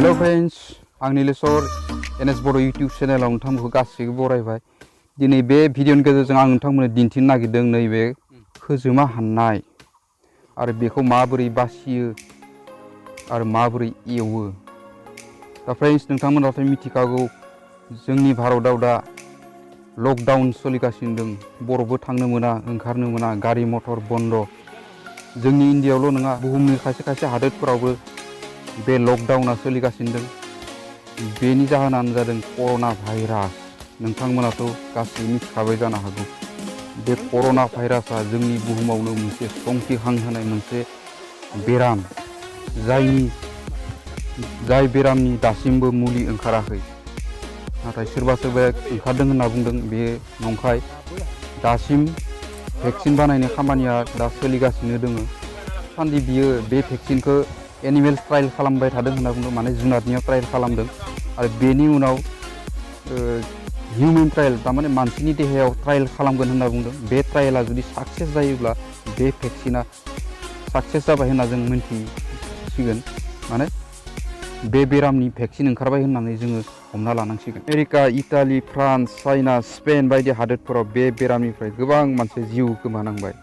Hello friends आं Nileshwar NS बर' YouTube चेनेलाव नोंथांमोनखौ गासैबो बरायबाय। दिनै बे भिडिअनि गेजेरजों आं नोंथांमोननो दिन्थिनो नागिरदों नैबे खोजोमा हाननाय आरो बेखौ माबोरै बासियो आरो माबोरै एवो। दा फ्रेंड्स नोंथांमोनाथ' मिथिखागौ जोंनि भारतआव दा लकडाउन सोलिगासिनो दं। बर'बो थांनो मोना, ओंखारनो मोना, गारि मटर बन्द। जोंनि इन्डियायावल' नङा बुहुमनि खायसे खायसे हादोरफोरावबो बे लकडाउना सोलिगासिनो दं। बेनि जाहोनानो जादों कर'ना भाइरास। नोंथांमोनाथ' गासैबो मिथिखाबाय जानो हागौ। बे कर'ना भाइरासआ जोंनि बुहुमावनो मोनसे संखिखांहोनाय मोनसे बेराम, जाय बेरामनि दासिमबो मुलि ओंखाराखै। नाथाय सोरबा सोरबाया ओंखारदों होनना बुंदों, बे नंखाय। दासिम भेक्सिन बानायनाय खामानिया दा सोलिगासिनो दङ। दासान्दि बियो बे भेक्सिनखौ एनिमेल ट्रायल खालामबाय थादों होनना बुंदों, माने जुनारनियाव ट्रायल खालामदों आरो बेनि उनाव हिउमेन ट्रायल, थारमाने मानसिनि देहायाव ट्रायल खालामगोन होनना बुंदों। बे ट्रायला जुदि साक्सेस जायोब्ला बे भेक्सिना साक्सेस जाबाय होनना जों मिन्थिसिगोन। माने बे बेरामनि भेक्सिन ओंखारबाय होननानै जोङो हमना लानांसिगोन। America, Italy, France, China, Spain बायदि हादोरफोराव बे बेरामनिफ्राय गोबां मानसि जिउ गोमानांबाय।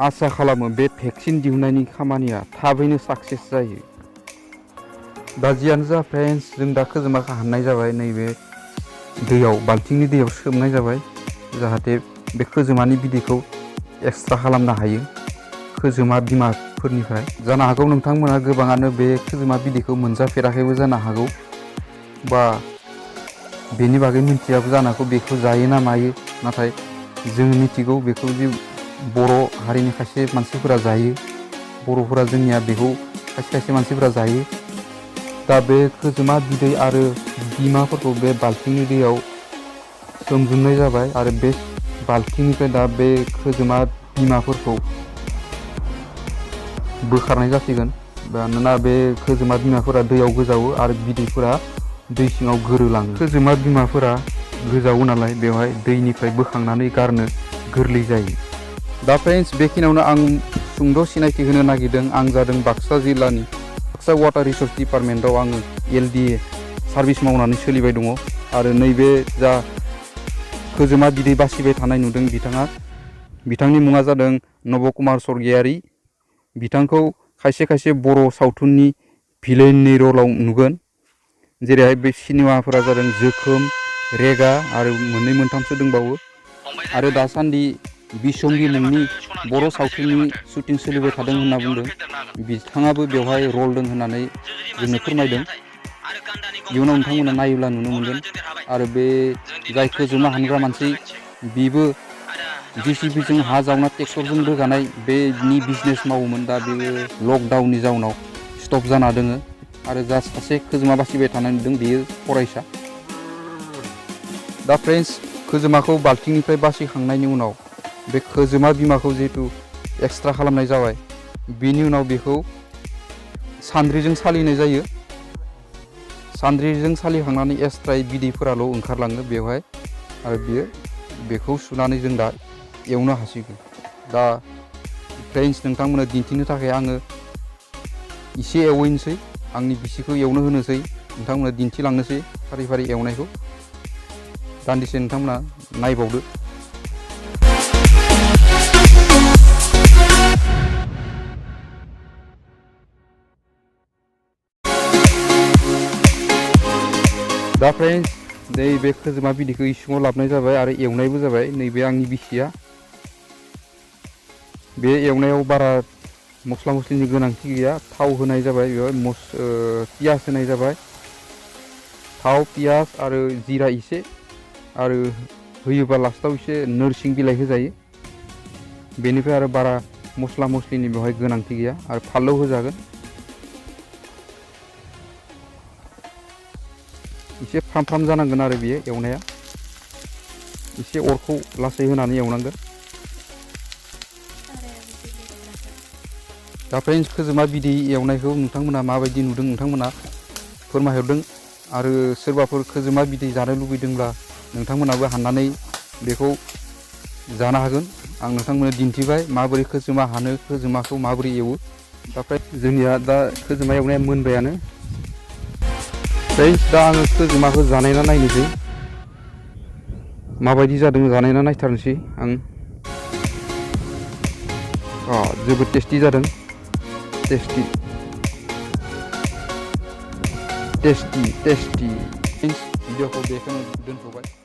आसा खालामो बे भेक्सिन दिहुननायनि खामानिया थाबैनो साक्सेस जायो। दा जियानो जा फ्रेन्ड्स, जों दा खोजोमाखौ हाननाय जाबाय। नैबे दैयाव, बाल्थिंनि दैयाव सोमनाय जाबाय, जाहाथे बे खोजोमानि बिदैखौ एक्सट्रा खालामनो हायो खोजोमा बिमाफोरनिफ्राय। जानो हागौ नोंथांमोना गोबाङानो बे खोजोमा बिदैखौ मोनजाफेराखैबो जानो हागौ, बा बेनि बागै मिथियाबो जानो हागौ बेखौ जायो ना मायो। नाथाय जों मिथिगौ बेखौ जे बर' हारिनि खायसे मानसिफोरा जायो। बर'फोरा जोंनिया बेखौ खायसे खायसे मानसिफोरा जायो। दा बे खोजोमा बिदै आरो बिमाफोरखौ बे बाल्थिंनि दैयाव सोमजोबनाय जाबाय आरो बे बाल्थिंनिफ्राय दा बे खोजोमा बिमाफोरखौ बोखारनाय जासिगोन। मानोना बे खोजोमा बिमाफोरा दैयाव गोजावो आरो बिदैफोरा दै सिङाव गोरोलाङो। खोजोमा बिमाफोरा गोजावो नालाय बेवहाय दैनिफ्राय बोखांनानै गारनो गोरलै जायो। दा फ्रेन्ड्स बेखिनियावनो आं सुंद' सिनायथि होनो नागिरदों। आं जादों बाक्सा जिल्लानि बाक्सा वाटार रिसोर्स डिपार्टमेन्टआव आङो LDA सार्भिस मावनानै सोलिबाय दङ। आरो नैबे जा खोजोमा बिदै बासिबाय थानाय नुदों बिथांनि मुङा जादों नब कुमार स्वर्गियारी। बिथांखौ खायसे खायसे बर' सावथुननि भिलेननि रलाव नुगोन। जेरैहाय बे सिनेमाफोरा जादों जोखोम, रेगा आरो मोननै मोनथामसो दंबावो। आरो दासान्दि बिसम्बि मुंनि बर' सावथुननि शुटिं सोलिबाय थादों होनना बुंदों। बिथाङाबो बेवहाय रल दं होननानै जोंनो फोरमायदों। इयुनाव नोंथांमोना नायोब्ला नुनो मोनगोन। आरो बे जाय खोजोमा हानग्रा मानसि, बिबो JCBजों हा जावना ट्रेक्टरजों रोगानाय बेनि बिजनेस मावोमोन। दा बेयो लकडाउननि जाउनाव स्टप जाना दोङो। आरो जा सासे खोजोमा बासिबाय थानाय नुदों बेयो फरायसा। दा फ्रेन्ड्स खोजोमाखौ बाल्थिंनिफ्राय बासिखांनायनि उनाव बे खोजोमा बिमाखौ जिहेतु एक्सट्रा खालामनाय जाबाय, बेनि उनाव बेखौ सान्द्रिजों सालिनाय जायो। सान्द्रिजों सालिखांनानै एक्सट्रायै बिदैफोराल' ओंखारलाङो बेवहाय। आरो बेखौ सुनानै जों दा एवनो हासिगोन। दा फ्रेन्ड्स नोंथांमोननो दिन्थिनो थाखाय आङो एसे एवहैनोसै, आंनि बिसिखौ एवनो होनोसै, नोंथांमोननो दिन्थिलांनोसै फारि फारि एवनायखौ। दान्दिसे नोंथांमोना नायबावदो। दा फ्रेन्ड्स नैबे खोजोमा बिदैखौ इसिङाव लाबोनाय जाबाय आरो एवनायबो जाबाय। नैबे आंनि बिसिया। बे एवनायाव बारा मस्ला मस्लिनि गोनांथि गैया। थाव होनाय जाबाय, बेवहाय पियास होनाय जाबाय। थाव, पियास आरो जिरा एसे, आरो होयोबा लास्टाव एसे नोरसिं बिलाइ होजायो। बेनिफ्राय आरो बारा मस्ला मस्लिनि बेवहाय गोनांथि गैया। आरो फानलौ होजागोन। एसे फ्राम फ्राम जानांगोन आरो बेयो एवनाया। एसे अरखौ लासै होनानै एवनांगोन। दा फ्रेन्ड्स खोजोमा बिदै एवनायखौ नोंथांमोना माबायदि नुदों नोंथांमोना फोरमायहरदों। आरो सोरबाफोर खोजोमा बिदै जानो लुबैदोंब्ला नोंथांमोनाबो हाननानै बेखौ जानो हागोन। आं नोंथांमोननो दिन्थिबाय माबोरै खोजोमा हानो, खोजोमाखौ माबोरै एवो। दा जोंनिया दा खोजोमा एवनाया मोनबायानो। फ्रेन्ड्स दा आङो खोजोमाखौ जानायना नायनोसै माबायदि जादों जानायना नायथारनोसै आं जोबोद टेस्टि जादों टेस्टि फ्रेन्ड्स भिडिअखौ बेखौनो दोनथ'बाय